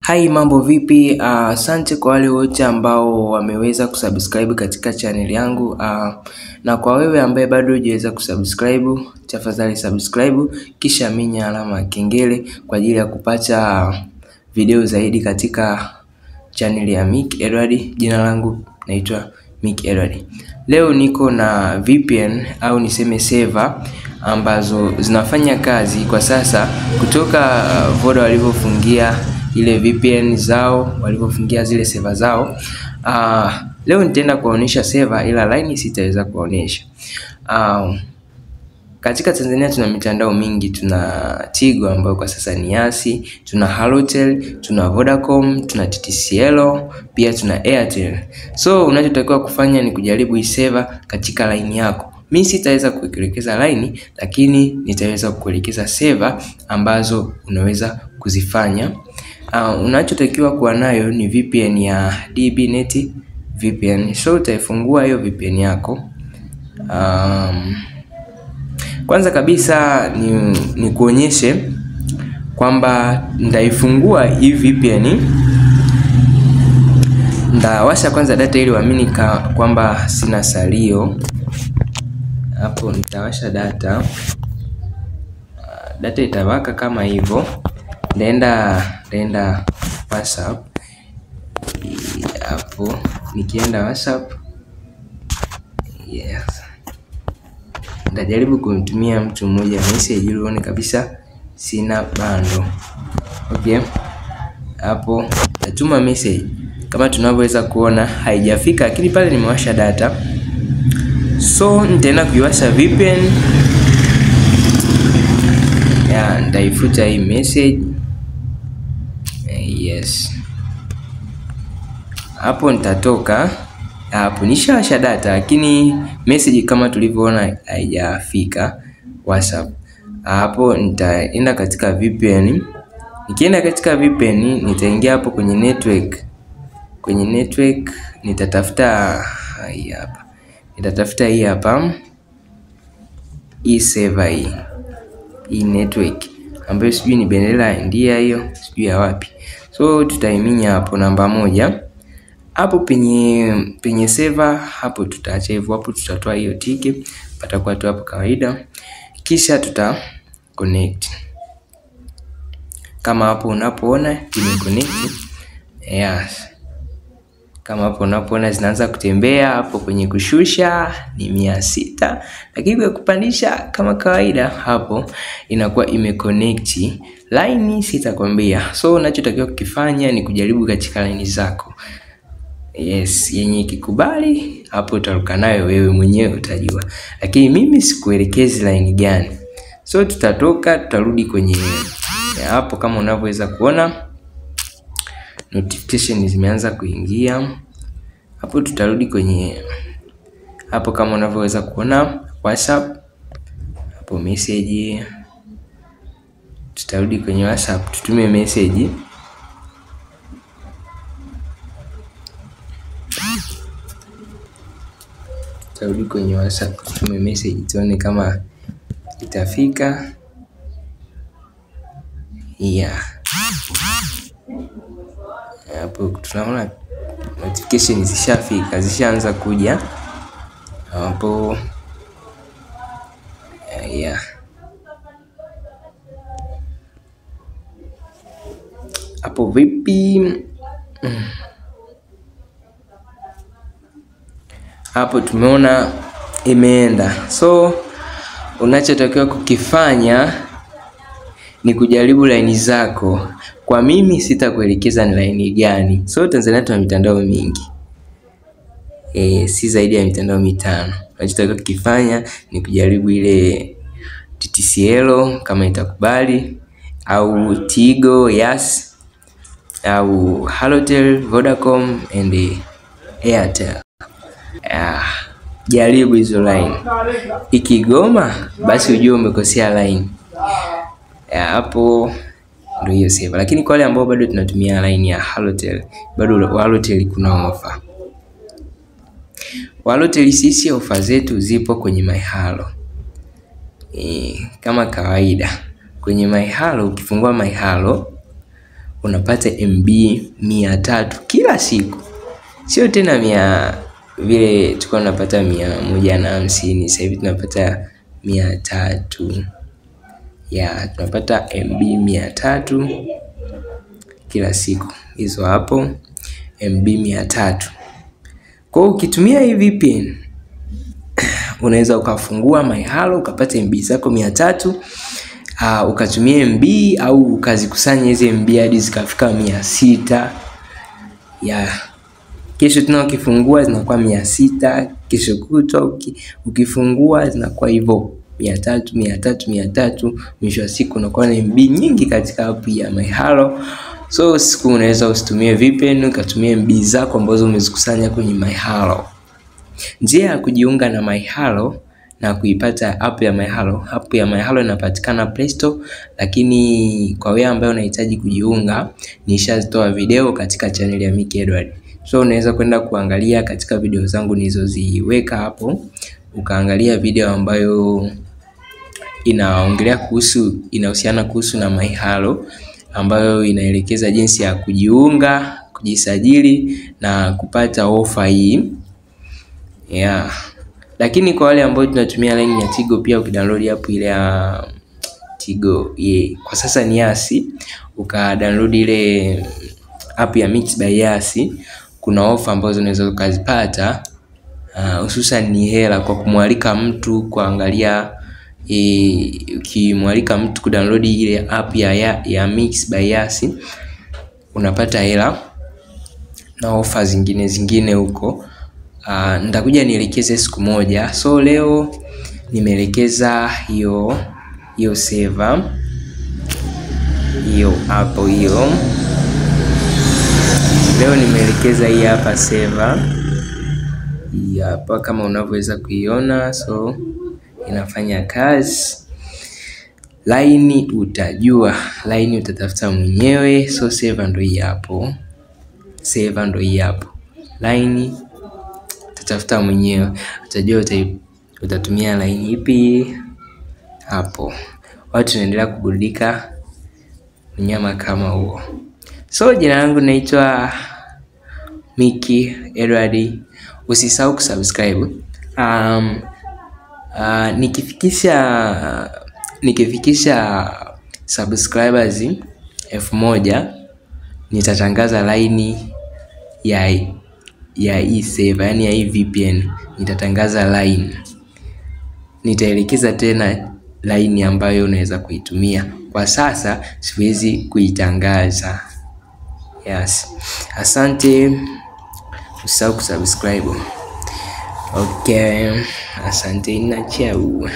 Hai, mambo vipi? Asante kwa wale wote ambao wameweza kusubscribe katika channel yangu, na kwa wewe ambaye bado hujaweza kusubscribe, tafadhali subscribe kisha minya alama ya kengele kwa ajili ya kupata video zaidi katika channel ya Mick Edward. Jina langu naitwa Mick Edward. Leo niko na VPN au niseme server ambazo zinafanya kazi kwa sasa kutoka Voda walivyofungia ile VPN zao, walivyofungia zile server zao. Leo nitaenda kuonyesha server ila line sitaweza kuonyesha. Katika Tanzania tuna mitandao mingi, tuna Tigo ambayo kwa sasa ni Yasi, tuna Halotel, tuna Vodacom, tuna TTCL, pia tuna Airtel. So unachotakiwa kufanya ni kujaribu hii server katika line yako. Mimi sitaweza kukuelekeza line, lakini nitaweza kukuelekeza server ambazo unaweza kuzifanya. Unachotakiwa kuwa nayo ni VPN ya DBNet VPN. So utaifungua hiyo VPN yako. Kwanza kabisa ni kuonyeshe kwamba nitaifungua hii VPN. Ndawasha kwanza data ili uamini kwamba sina salio. Hapo nitawasha data. Data itawaka kama hivyo. Ndaenda WhatsApp. Hapo nikienda WhatsApp, yes, nitajaribu kumtumia mtu mmoja message ili uone kabisa sina bando. Okay, hapo natuma message. Kama tunavyoweza kuona haijafika, lakini pale nimewasha data. So nitaenda kuiwasha VPN. Ya, nitaifuta hii message. Yes. Hapo nitatoka. Hapo nishawasha data, lakini message kama tulivyoona haijafika WhatsApp. Hapo nitaenda katika VPN. Nikienda katika VPN nitaingia hapo kwenye network. Kwenye network nitatafuta hii hapa. Nitatafuta hii hapa. Hii server hii. Hii network ambayo sijui ni bendera ya India hiyo, sijui ya wapi. So tutaiminya hapo namba 1. Hapo penye server hapo tutaacha hivyo, hapo tutatoa hiyo tiki, patakuwa tu hapo kawaida. Kisha tuta connect. Kama hapo unapoona ime connect. Yes. Kama hapo unapoona zinaanza kutembea hapo kwenye kushusha ni 600, lakini kwa kupandisha kama kawaida hapo inakuwa imeconnect. Line sitakwambia. So unachotakiwa kukifanya ni kujaribu katika line zako. Yes, yenye ikikubali hapo utaruka nayo wewe mwenyewe utajua. Lakini mimi sikuelekezi line gani. So tutatoka tutarudi kwenye hapo kama unavyoweza kuona notification zimeanza kuingia. Hapo tutarudi kwenye hapo kama unavyoweza kuona WhatsApp. Hapo message. Tutarudi kwenye WhatsApp tutume message. Tutarudi kwenye WhatsApp tutume message tuone kama itafika. Yeah. Hapo tunaona notification zishafika, zishaanza kuja hapo. Yeah. Hapo vipi? Hapo tumeona imeenda. So unachotakiwa kukifanya ni kujaribu line zako. Kwa mimi sitakuelekeza ni line gani. So Tanzania tuna mitandao mingi. Si zaidi ya mitandao 5. Unachotakiwa kukifanya ni kujaribu ile TTCL kama itakubali, au Tigo, Yas, au Halotel, Vodacom and Airtel. Jaribu hizo line. Ikigoma basi ujue umekosea line. Hapo ndio hiyo server. Lakini kwa wale ambao bado tunatumia line ya Halotel, bado Halotel kuna ofa. Halotel sisi ofa zetu zipo kwenye MyHalo. Kama kawaida kwenye MyHalo, ukifungua MyHalo unapata MB 300 kila siku. Sio tena mia vile tulikuwa tunapata 150, sasa hivi tunapata 300. Ya, tunapata MB 300 kila siku. Hizo hapo MB 300. Kwa hiyo ukitumia hii VPN unaweza ukafungua MyHalo ukapata MB zako 300, ukatumia MB au ukazikusanya hizi MB hadi zikafika 600. Ya, kesho tena ukifungua zinakuwa 600, kesho kutwa ukifungua zinakuwa hivyo 300 300 300. Mwisho wa siku unakuwa na MB nyingi katika app ya MyHalo. So siku unaweza usitumie VPN, ukatumia MB zako ambazo umezikusanya kwenye MyHalo. Njia ya kujiunga na MyHalo na kuipata app ya MyHalo. App ya MyHalo inapatikana Play Store, lakini kwa wewe ambaye unahitaji kujiunga, nishazitoa video katika channel ya Micky Edward. So unaweza kwenda kuangalia katika video zangu nilizoziweka hapo, ukaangalia video ambayo inaongelea kuhusu, inahusiana kuhusu na MyHalo, ambayo inaelekeza jinsi ya kujiunga, kujisajili na kupata ofa hii. Yeah. Lakini kwa wale ambao tunatumia line ya Tigo, pia ukidownload app ile ya Tigo, kwa sasa ni Yasi, ukadownload ile app ya Mixx by Yasi, kuna ofa ambazo unaweza ukazipata, hususan ni hela kwa kumwalika mtu kuangalia. Ukimwalika mtu kudownload ile app ya Mixx by Yasi unapata hela na ofa zingine zingine huko. Nitakuja nielekeze siku moja. So leo nimeelekeza hiyo server hiyo hapo hiyo. Leo nimeelekeza hii hapa server hii hapa kama unavyoweza kuiona. So inafanya kazi. Line utajua, line utatafuta mwenyewe. So server ndo hii hapo, server ndo hii hapo. Line utatafuta mwenyewe, utajua utatumia line ipi hapo. Watu tunaendelea kuburudika mnyama kama huo. So jina langu naitwa Micky Edward. Usisahau kusubscribe. Nikifikisha subscribers 1000 nitatangaza line ya hii server, yani ya hii VPN. Nitatangaza line, nitaelekeza tena line ambayo unaweza kuitumia. Kwa sasa siwezi kuitangaza. Yes. Asante. Usisahau kusubscribe. Okay, asante na ciao.